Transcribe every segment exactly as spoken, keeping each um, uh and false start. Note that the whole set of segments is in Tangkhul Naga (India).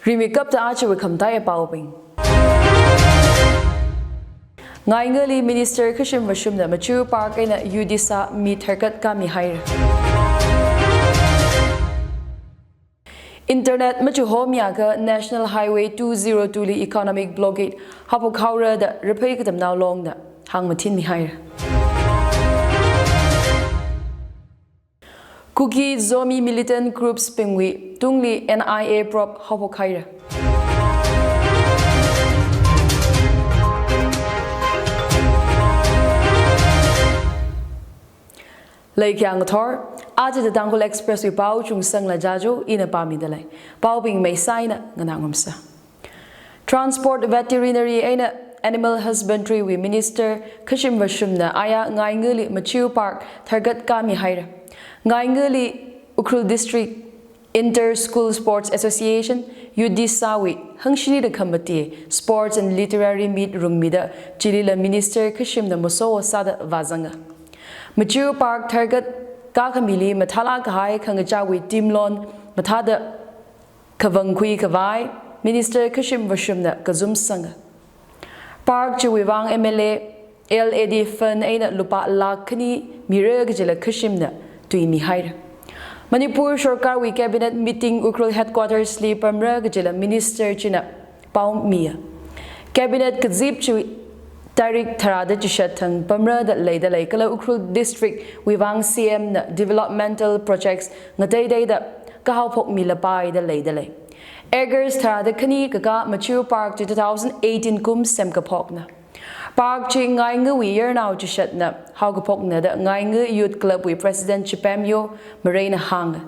Rimi kapta achiwui khamataiya paobing. Ngaingali Minister Khashim Vashumna Machu Park eina UDSA mi tharkat kamihaira. Internet machuhomiakha National Highway two zero two li economic blockade haophok haora da Raphei Katamnao Longna hāngmathinmihaira. Kuki Zomi militant groups bingwui tungli NIA probe haophok haira. Leikhyang ngathor, aja The Tangkhul Express wui pao Chungsangla Jajo ina pāmidalei. Paobing meisaina nganā ngarumsa. Transport, Veterinary eina Animal Husbandry wui Minister Khashim Vashumna aya Ngaingali Machu Park tharkat kamihaira. Ngaingali Ukhrul District Inter School Sports Association, UDSA wui hangshini da khamati sports and literary meet rungmida chilila Minister Khashimna maso sāda vāzanga. Machu Park tharkat kakhamili mathālāk kahai khangachāwui team loan mathāda khavangkhui khavai Minister Khashim Vashumna kazumsanga. Park chiwui vang MLA LAD fund eina lupā lakh khani mira kajila Khashimna tuimihaira. Manipur Sorkarwui Cabinet meeting Ukhrul Headquarters li pamra kajila Minister china paomiya. Cabinet kazip chi tarik tharāda chishat thang pamra da leidalei kala Ukhrul District wui vang CM na developmental projects ngateiteida kahaophokmilapai da leidalei. Acres tharāda khani kakā Machu Park chi two thousand eighteen kum semkaphokna. Park chi Ngaingawui yarnao chishatna haokaphokna da Ngainga Youth Club wui President Chipemyo Mareina hānga.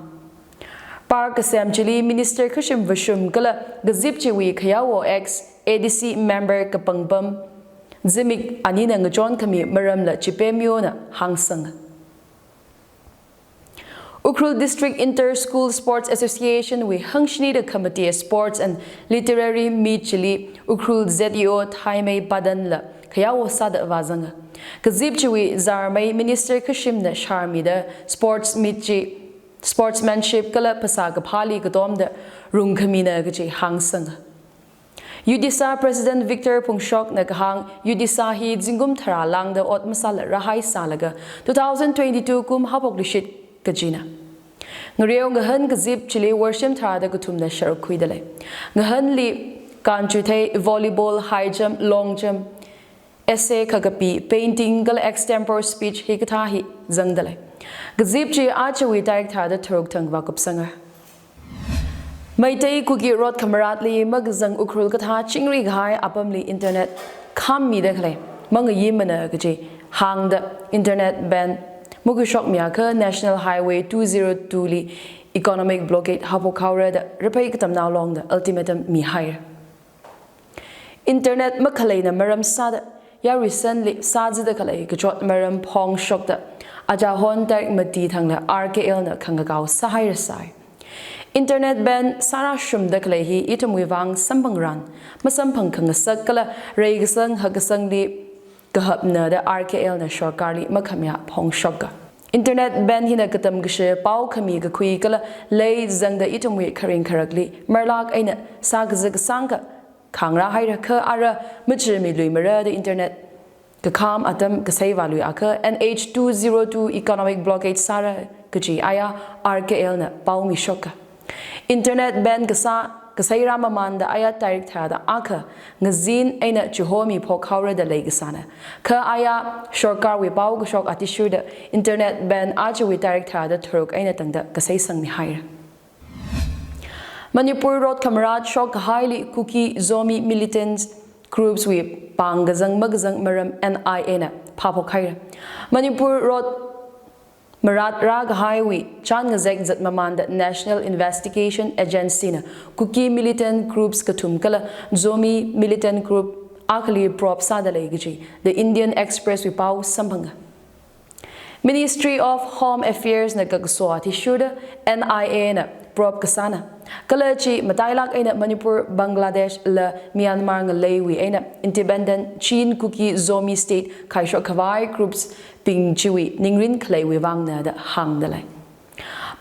Park kasem chili Minister Khashim Vashum kala kazip chiwui khayawo ex ADC member kapangpam zimik anina ngachonkhami maramla Chipemyona hāngsanga. Ukhrul District Inter School Sports Association wui hangshini da khamati sports and literary meet chili Ukhrul ZEO Thaimei Padanla khayawo sāda vāzanga. Kazip chiwui zarmei Minister Khashimna sharmida sports meet chi sportsmanship kala phasā kaphāli katomda rungkhamina kaji hāngsanga. UDSA President Victor Phungshokna kahāng UDSA hi zingkum tharā lāngda ot masāla rāhai sālaga two thousand twenty-two kum haophok lishit kajina. Ngareo ngahān kazip chili worshim tharāda kathumna sharuk khuidalei. Ngahānli kanchuthei, volleyball, high jump, long jump, essay khakapi, painting kala extempore speech hikathā hi zangdalei. Kazip chi ajawui tarik tharāda tharuk thang vākupsanga. Meitei Kuki rot khamaratli makazang Ukhrul kathā chingri kahai apamli internet khammida khalei mangayimana kaji hāngda internet ban makhuishokmiakha National Highway two zero two li economic blockade haophok haora da Raphei Katamnao Longna ultimatum mihaira. Internet makhaleina maram sāda yaruisanli sāzida khalei kachot maram phongshokda ajahon tarik mati thangla RKL na khangakao sāhairasai. Internet ban sārāshungda khalei hi ithumwui vang samphangran, masamphang khangasak kala reikasang hakkasangli kahapna da RKL na sorkarli makhamayā phongshoka. Internet ban hina katam kashi pao khami kakhui kala lei zangda ithumwui kharing kharakli marlak eina sākazā kasāngkha khangrā haira kha ara machimi luimara da internet kakham atam kasei vāluiakha NH two zero two economic blockade sāra kaji aya RKL na paomishoka. Internet ban kasā kasei rāmamanda aya tarik tharāda akha ngazin eina chihomi phok haora da leikasāna. Kha aya sorkarwui pao kashok athishurda internet ban ajawui tarik tharāda tharuk eina tangda kasei sangmihaira. Manipur rot khamarat shok kahaili Kuki Zomi militant groups wui pāng kazang makazang maram NIA na phāphok haira. Manipur rot marat rākahaiwui chān ngazek zatmamanda National Investigation Agency na Kuki militant groups kathum kala Zomi militant group akhali probe sādalei kaji The Indian Express wui pao samphanga. Ministry of Home Affairs na kakaso athishurda NIA na probe kasāna. Kala chi matailak eina Manipur, Bangladesh la Myanmar ngaleiwui eina independent Chin Kuki Zomi State khaishok khavai groups bing chiwui ningrin khaleiwui vangna da hāngdalei.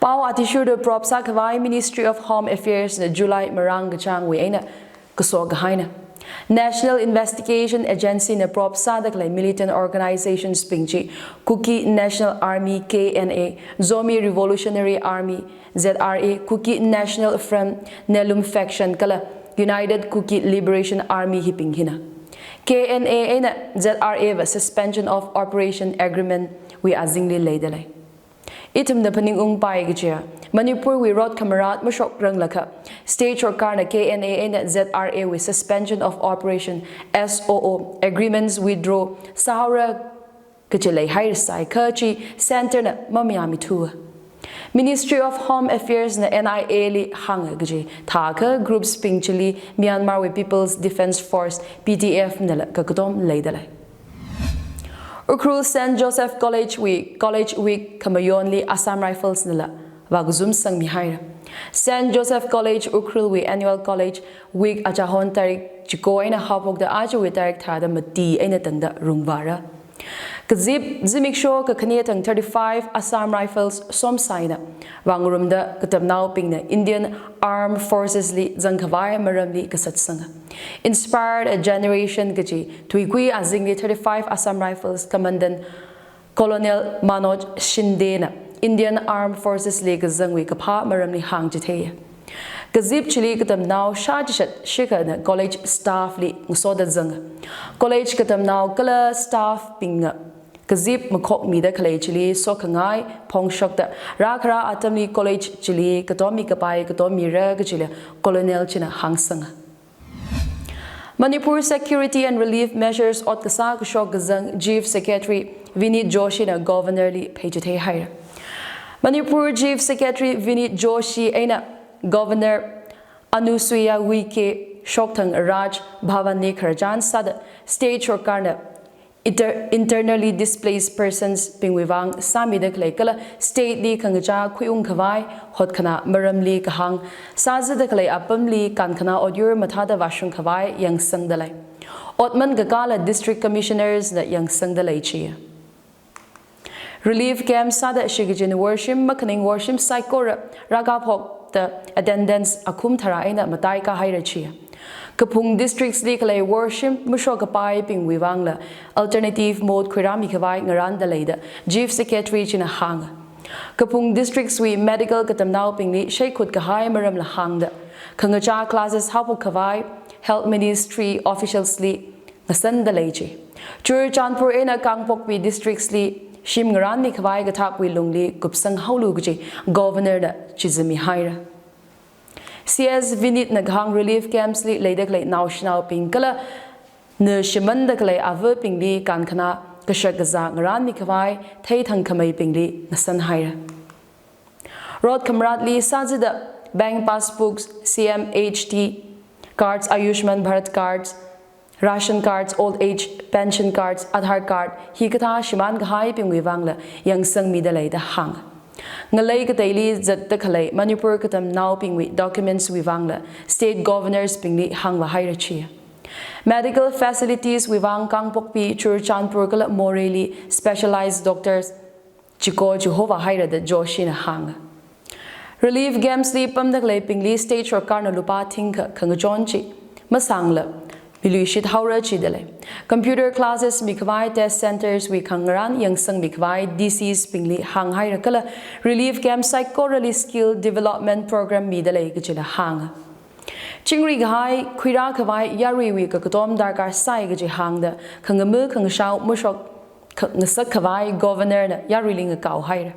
Pao athishurda probe sākhavai Ministry of Home Affairs na July marāng kachāngwui eina kaso kahaina. National Investigation Agency na probe sāda khalei militant organizations bing chi Kuki National Army, K N A, Zomi Revolutionary Army, Z R A, Kuki National Front, Nyulum Faction kala United Kuki Liberation Army hibing hina. K N A eina Z R A va Suspension of Operation Agreement wui azingli leida lei. Ithumna phaningungpai kajiya, Manipurwui rot khamarat mashokranglakha, state sorkarna K N A eina Z R A wui Suspension of Operation, S O O, agreements withdraw sāhaora kaji leihairasai kha chi centre na mamayāmithu. Ministry of Home Affairs na N I A li hānga kaji thākha groups bing chili Myanmar wui People's Defence Force, P D F nala kakatom leida lei. Ukhrul Saint Joseph College wui College Week khamayonli Assam Rifles nala vākazum sangmihaira. Saint Joseph College Ukhrul wui Annual College Week achahon tarik chiko eina haophokda ajawui tarik tharāda mati eina tangda rungvāra. Kazip zimiksho kakhane thang thirty-five Assam Rifles somsai eina vāngarumda katamnaobingna Indian Armed Forces li zangkhavai maramli kasatsanga. Inspire a Generation kaji thuikui azingli thirty-five Assam Rifles Commandant Colonel Manoj Shinde na Indian Armed Forces li kazangwui kaphā maramli hāngchitheiya. Kazip chili katamnao shāchishat shikhana college staff li ngasoda zanga. College katamnao kala staff binga kazip makhokmida khalei chili sokhangai phongshokda rākhara atamli college chili katommi kapai katommira kajila Colonel china hāngsanga. Manipur Security and Relief Measures ot kasā kashok kazang Chief Secretary Vineet Joshi na Governor li pheichitheihaira. Manipur Chief Secretary Vineet Joshi eina Governor Anusuiya Uikey shokthang Raj Bhavan li khararchan sāda state sorkarna inter-, internally displaced persons bingwui vang sāmida khalei kala state li khangachā khuiungkhavai hotkhanā maramli kahāng sāzada khalei apamli kankhanā otyur mathāda vāshungkhavai yangsangda lei. Otman kakāla District Commissioners na yangsangda lei chi. Relief camp sāda shikachin worshim makhaning worshim saikora rākaphokda attendance akhum tharā eina mataikāhaira chi. Kaphung districts li khalei worshim mashok kapaibingwui vangla alternative mode khuirāmikhavai ngaranda leida Chief Secretary china hānga. Kaphung districts wui medical katamnaobingli sheikhut kahai maramla hāngda khangachā classes haophokkhavai Health Ministry officials li ngasanda lei chi. Churachandpur eina Kangpokpi districts li shim ngarānmikhavai kathakwui lungli kupsanghaolu kaji Governor na chizimihaira. C S Vineet na kahāng relief camps li leida khalei naoshinaobing kala na shimānda khalei avabingli kankhanā kashak kazā ngarānmikhavai theithangkhameibingli ngasanhaira. Rot khamaratli sāzada bank passbooks, C M H T cards, Ayushman Bharat cards, ration cards, old age pension cards, Aadhaar card hikathā shimānkahaibingwui vangla yangsangmida leida hānga. Ngalei kateili zatda khalei Manipur katamnaobingwui documents wui vangla state governors bingli hāngvāhaira chi. Medical facilities wui vang Kangpokpi, Churachandpur kala Moreh li specialized doctors chiko chihovāhaira da Joshi na hānga. Relief camps li pamda khaleibingli state sorkarna lupā thingkha khangachon chi masāngla miluishithaora chida lei. Computer classes mikhavai test centres wui khangarān yangsangmikhavai D Cs bingli hānghaira kala relief camp saikorali skill development program mida lei kajila hānga. Chingri kahai, khuirā khavai yaruiwui kakatom darkar sai kaji hāngda khangama khangashao mashok kha-, ngasak khavai Governor na yaruili ngakaohaira.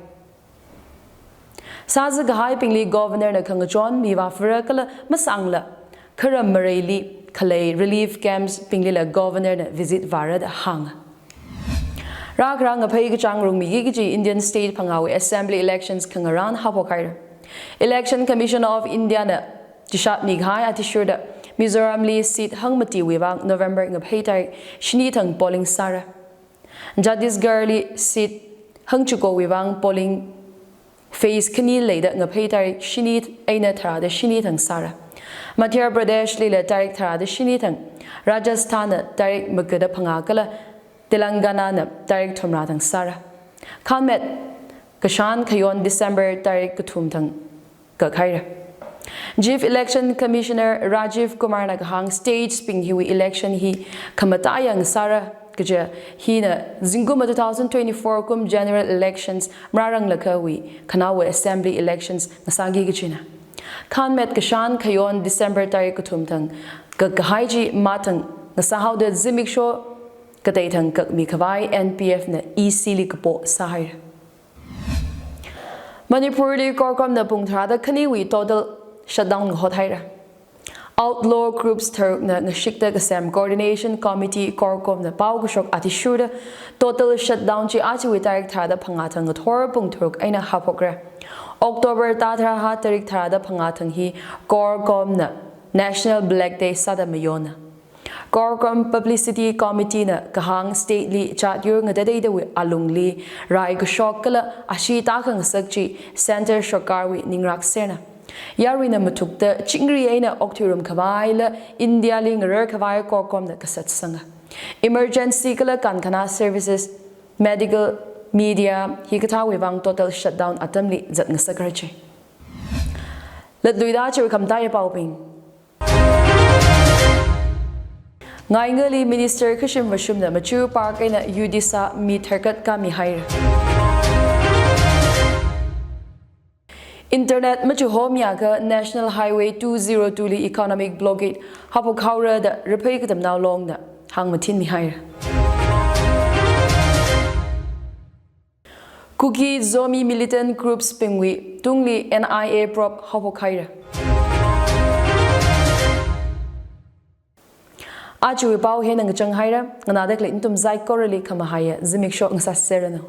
Sāza kahaibingli Governor na khangachon mivāphara kala masāngla kharam mareili khalei relief camps binglila Governor na visit vāra da hānga. Rākhara ngaphei kachāng rungmiki kaji Indian state phangāwui assembly elections khangarān haophokhaira. Election Commission of India na chishatmi kahai athishurda Mizoramli seat hangmatiwui vang November ngaphei tarik shini thang polling sāra. Chhattisgarhli seat hangchikowui vang polling phase khani leida ngaphei tarik shini eina tharāda shini thang sāra. Madhya Pradeshlila tarik tharāda shini thang, Rajasthan na tarik magada phangā kala Telangana na tarik thumrā thang sāra. Khanmet kashan khayon December tarik kathum thang kakhaira. Chief Election Commissioner Rajiv Kumar na kahāng states bing hiwui election hi khamataiya ngasāra kaja hina zingkum two thousand twenty-four kum general elections marāranglakha wui khanaowa assembly elections ngasāki kajina. Khanmet kashan khayon December tarik kathum thang kakahai chi mathang ngasāhaoda zimiksho katei thang kakmi khavai N P F na E C li kapo sāhaira. Manipur li CORCOM na pung tharāda khaniwui total shutdown ngahothaira. Outlaw groups tharukna ngashikta kasem Coordination Committee CORCOM na pao kashok athishurda total shutdown chi ajawui tarik tharāda phangā thang ngathor pung tharuk eina haophokra. October thada tharāhā tarik tharāda phangā thang hi CORCOM na National Black Day sāda mayona. CORCOM Publicity Committee na kahāng state li chatyur ngatateidawui alungli rai kashok kala ashee tākhangasak chi Centre Sarkar wui ningrak serna. Yaruina mathukta chingri eina okthuirum khavaila India li ngarar khavai CORCOM na kasatsanga. Emergency kala kankhana services, medical, media hikathāwui vang total shutdown atamli zatngasakra chi. Latluida chiwui khamataiya paobing. Ngaingali Minister Khashim Vashumna Machu Park eina UDSA mi tharkat kami haira. Internet machuhomyakha National Highway two zero two li economic blockade haophok haora da Raphei Katamnao Longna hāngmathinmi haira. Kuki Zomi militant groups bingwui tungli N I A probe haophok haira. Ajawui pao hina ngachang haira, nganāda khalei nathum saikorali khamahaiya zimiksho ngasāserranu.